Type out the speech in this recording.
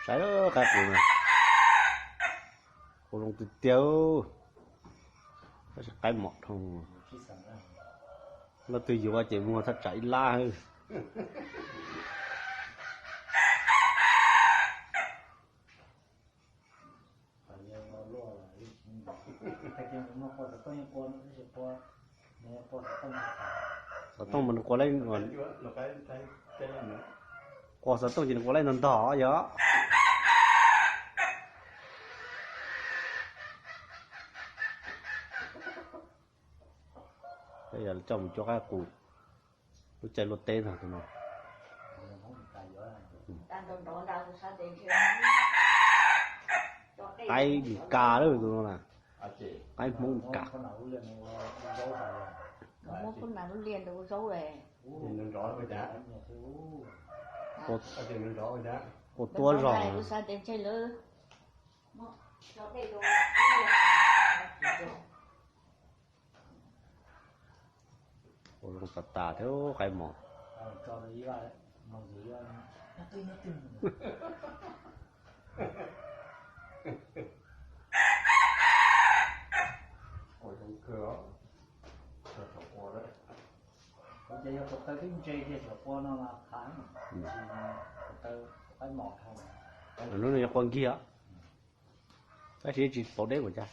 Saib qaib qus na, qus zoo tiag tiag, tab sis qaib mom dhau. Leej twg yuav ces muag thaj tsam ib lab. Xov tooj mas nws qua laib, qua xov tooj ces nws qua laib ntog ntog yog. Yog coj mus cuab qaib qus, lub caij luaj teb ntag tus no. Qaib Meskas lawm tus no na, qaib Hmoob Meskas. Hmoob kuj nas lub liaj ntawd ua zaub. Ua tuab zog. Ua zoo tas tas thiab qaib mom. Hnub no yog qua nkig os, tab sis tsis pauv deb ua cas.